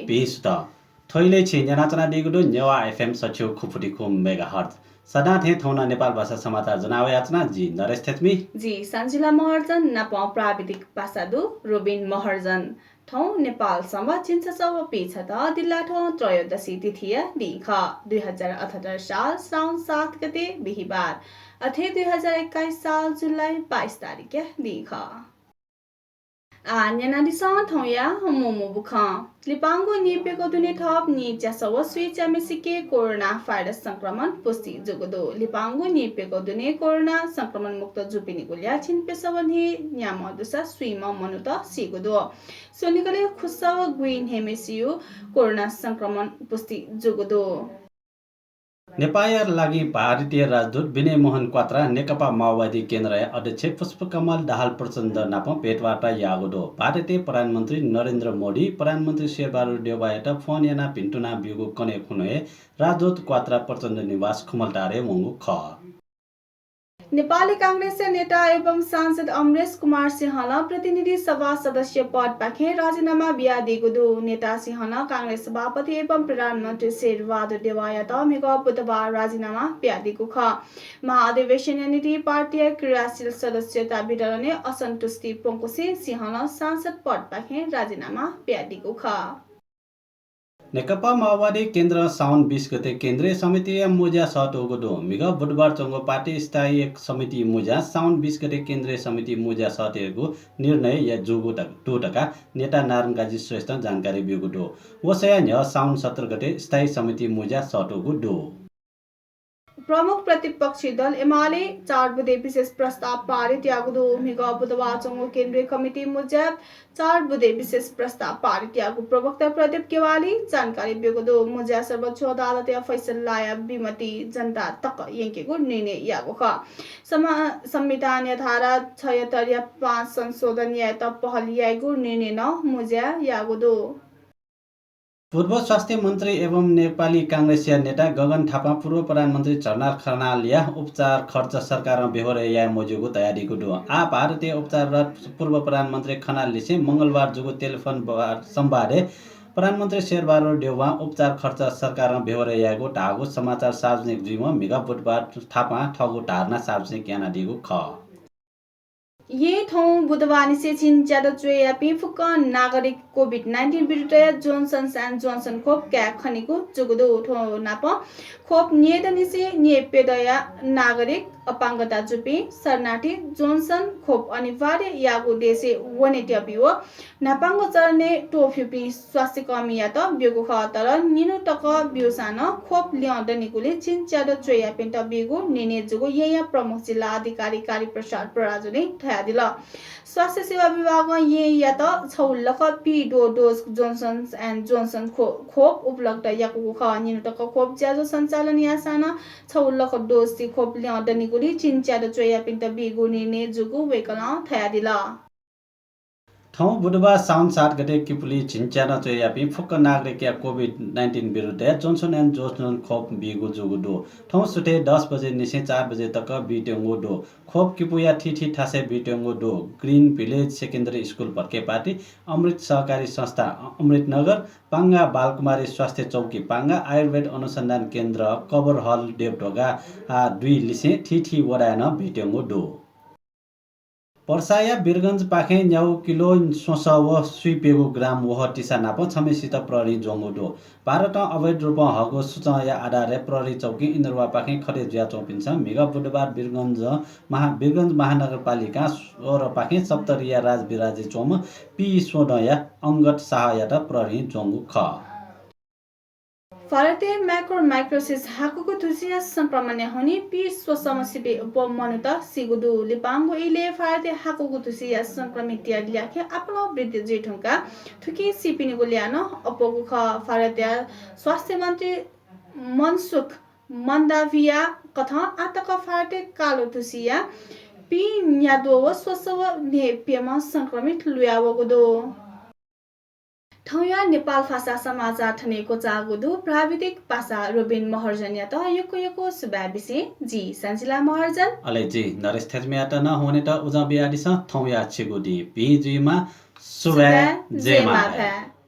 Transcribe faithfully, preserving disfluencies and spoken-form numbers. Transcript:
भिं सुथ। थ्व इलय् छिं न्यनाच्वनादीगु दु नेवाः एफएम सच्छि खुफुति खु मेगाहर्ज। सदां थें थौं नं नेपाल भाषा समाचार ज्वना वयाच्वना जि नरेश थेच्मी। जि सञ्जिला महर्जन नापं प्राविधिक पासा दु रोबिन महर्जन। थौं नेपाल संवत् झिंछसः व पीछदँ दिल्लाथ्व त्रयोदशी तिथिया दिं खः। दुई हजार अठहत्तर साल साउन सात गते बिहिबार, अथे दुई हजार एक्काइस साल जुलाई बाइस तारिखया दिं खः। आः न्यनादिसँ थौंया मू मू बुखँ। लिपांगु नीप्यघौ दुने थप नीच्यासः व स्वीच्याम्हेसिके कोरोना भाइरस संक्रमण पुष्टि जूगु दु। लिपांगु नीप्यघौ दुने कोरोना संक्रमण मुक्त जूपिनिगु ल्याः झिंप्यसः व न्हय्‌न्याम्ह दुसा स्वीम्ह मनूत सीगु दु। स्वनिगलय् खुसः व गुइन्हय्‌म्हेसियु कोरोना संक्रमण पुष्टि जूगु दु। नेपाःया लागि भारतीय राजदूत विनय मोहन क्वात्रा नेकपा माओवादी केन्द्रया अध्यक्ष पुष्पकमल दाहाल प्रचण्ड नाप भेटवार्ता याःगु दु। भारतय् प्रधानमन्त्री नरेन्द्र मोदी, प्रधानमन्त्री शेरबहादुर देउवायात फोन यानाः भिन्तुना ब्यूगु कन्हय् खुन्हु हे राजदूत क्वात्रा प्रचण्ड निवास खुमलटारय् वंगु खः। नेपाली कांग्रेसया नेता एवं सांसद अमरेश कुमार सिंहलं प्रतिनिधि सभा सदस्य पदपाखें राजीनामा बियादीगु दु। नेता सिंहलं कांग्रेस सभापति एवं प्रधानमन्त्री शेरबहादुर देउवायात म्हिगः बुधबार राजीनामा बियादीगु खः। महाधिवेशनया निंतिं पार्टीया क्रियाशील सदस्यता वितरणय् असन्तुष्टि प्वंकुसें सिंहलं सांसद पदपाखें राजीनामा बियादीगु खः। नेकपा माओवादी केन्द्रं साउन बीस गते केन्द्रीय समितिया मुँज्या सःतूगु दु। म्हिगः बुधबार च्वंगु पार्टी स्थायी समिति मुँज्यां साउन बीस गते केन्द्रीय समिति मुँज्या सःतेगु निर्णय या जूगु दु धकाः नेता नारायण काजी श्रेष्ठं जानकारी ब्यूगु दु। व स्वयाः न्ह्यः साउन सत्र गते स्थायी समिति मुँज्या सःतूगु दु। प्रमुख प्रतिपक्षी दल एमाले चार बुँदे विशेष प्रस्ताव पारित याःगु दु। म्हिगः बुधबार च्वंगु केन्द्रीय कमिटी मुँज्याय् चार बुँदे विशेष प्रस्ताव पारित याःगु प्रवक्ता प्रदीप गेवालीं जानकारी ब्यूगु दु। मुँज्याय् सर्वोच्च अदालतया फैसलाया विमति जनता तक यंकेगु निर्णय याःगु खः। समा-, संविधानया धारा छयहत्तरया पाँच संशोधन यायेत पहल याइगु निर्णय नं मुँज्याय् याःगु दु। पूर्व स्वास्थ्य मन्त्री एवं नेपाली कांग्रेसया नेता गगन थापां पूर्व प्रधानमन्त्री झरना खनालया उपचार खर्च सरकारं बेहोरे याये मज्यूगु धयादीगु दु। आः भारतय् उपचाररत पूर्व प्रधानमन्त्री खनाललिसें मंगलबार जूगु टेलिफोन बा-, संवादय् प्रधानमन्त्री शेरबहादुर देउवां उपचार खर्च सरकारं बेहोरे यायेगु धाःगु समाचार सार्वजनिक जुइवं म्हिगः बुधबार थापां थःगु धारणा सार्वजनिक यानादीगु खः। येँ थौं बुधबारनिसें झिंच्यादँ च्वय्‌यापिं फुक्क नागरिक कोभिड नाइन्टिन विरुद्धया Johnson and Johnson खोप काये खनीगु जूगु दु। थ्व नाप खोप न्यय्‌दँनिसें न्यय्‌प्यदँया नागरिक, अपाङ्गता जूपिं, शरणार्थी, Johnson खोप अनिवार्य याःगु देशय् वनेत्यंपिं व न्हापांगु चरणय् त्वःफ्यूपिं स्वास्थ्यकर्मीयात ब्यूगु खः, तर निन्हु तक ब्यूसां नं खोप ल्यं दनिगुलिं झिंच्यादँ च्वय्‌यापिन्त बीगु निर्णय जूगु येँया प्रमुख जिल्ला अधिकारी कालीप्रसाद पराजुलीं धयादिल। स्वास्थ्य सेवा विभागं येँयात छगू लख पीद्वः dose Johnson and Johnson खो-, खोप उपलब्ध याकूगु खः। निन्हु तक खोप ज्याझ्वः सञ्चालन याःसां नं छगू लख dose खोप ल्यं दनिगुलिं झिंच्यादँ च्वय्‌यापिन्त बीगु निर्णय जूगु वय्‌कलं धयादिल। थौं बुधबार साउन सात गते किपुलिइ झिंच्यादँ च्वय्‌यापिं फुक्क नागरिकया कोभिड नाइन्टिन विरुद्धया Johnson and Johnson खोप बीगु जूगु दु। थौं सुथय् दस बजेनिसें चार बजे तक बीत्यंगु दु। खोप किपुया थीथी थासय् बीत्यंगु दु। ग्रिन भिलेज सेकेन्डरी स्कुल भत्केपाटी, अमृत सहकारी संस्था अमृतनगर, पांगा बालकुमारी स्वास्थ्य चौकी पांगा, आयुर्वेद अनुसन्धान केन्द्र कबर हल देवढोका आ दुई लिसें थीथी वडाय् नं बीत्यंगु दु। पर्साया वीरगंजपाखें न्यागू किलो स्वसः व स्वीप्यंगू ग्राम वहः तिसा नाप छम्हेसित प्रहरीं ज्वंगु दु। भारतं अवैध रूपं हःगु सूचंया आधारय् प्रहरी चौकी इन्द्रवापाखें खटे जुयाच्वंपिन्सं म्हिगः बुधबार वीरगंज महा-, वीरगंज महानगरपालिका सोह्रपाखें सप्तरीया राजविराजय् च्वंम्ह पीस्वदँया अंगत शाहयात प्रहरीं ज्वंगु खः। भारतय् म्याक्रोमाइकोसिस हाकुगु धुस्सीया संक्रमणय् हुनिं पीस्वसःम्ह सिबें अप्वः मनूत सीगु दु। लिपांगु इलय् भारतय् हाकुगु धुस्सीया संक्रमितया ल्याखय् आपालं वृद्धि जुइधुंकाः थुकी सीपिनिगु ल्याः नं अप्वःगु खः। भारतया स्वास्थ्य मन्त्री मनसुख मन्दाभिया कथं आःतक भारतय् कालो धुस्सीया पीन्याद्वः व स्वसः व न्हय्‌प्यम्ह संक्रमित लुयावःगु दु। थौंया नेपाल भाषा समाचार थन हे क्वचाःगु दु। प्राविधिक पासा रोबिन महर्जनयात यक्व यक्व सुभाय् बिसें जि सञ्जिला महर्जन। अले जि नरेश थेच्मीयात नं हुनेत उजं बियादिसँ। थौंया छिगु दिं भिं जुइमा। सुभाय्, सुभाय्, जय जय मांभाय्। मांभाय्।